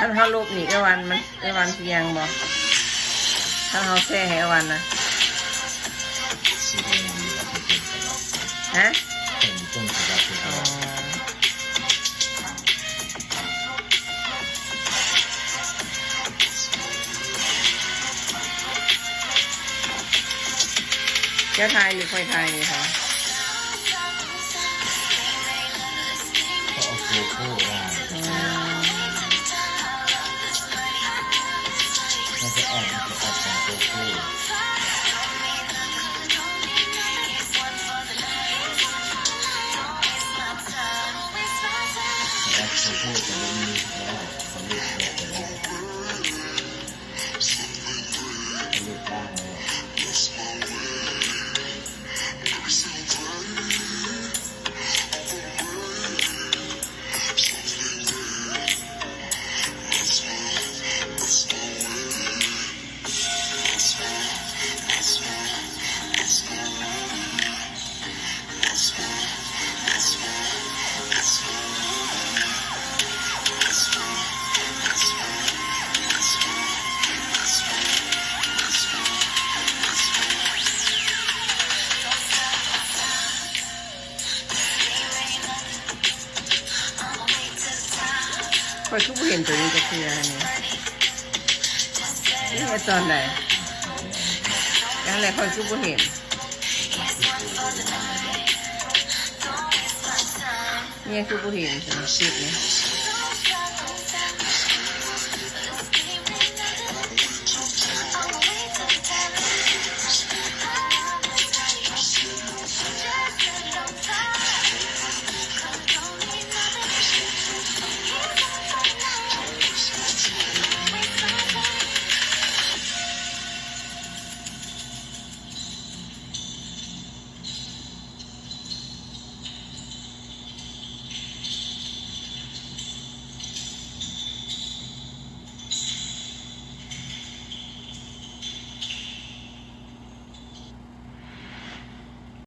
ຄັນເຮົາລົບນີ້ ເອື້ອຍວັນ ມັນ ເອື້ອຍວັນຊິຍັງບໍ່? ຄັນເຮົາແຊໃຫ້ເອື້ອຍວັນນະ? ຮະ? ອໍ ເຈົ້າຖ່າຍຫຼືຂ້ອຍຖ່າຍນີ້ຄະ? ເຂົາເອົາໂກໂກ້ໄດ້ ອໍ ມັນຈະອອກ ມັນຈະອອກເປັນໂກໂກ້ ແອັບໂກໂກ້ຈະບໍ່ມີແລ້ວ ສຳເລັດແລ້ວ ສຳເລັດແລ້ວ ຂ້ອຍຄືບໍ່ເຫັນໂຕນີ້ຈັກເທື່ອນີ້ ນີ້ເຮັດຕອນໃດ? ຈັ່ງໃດຂ້ອຍຄືບໍ່ເຫັນ? ນີ້ຄືບໍ່ເຫັນ ຄລິບນີ້.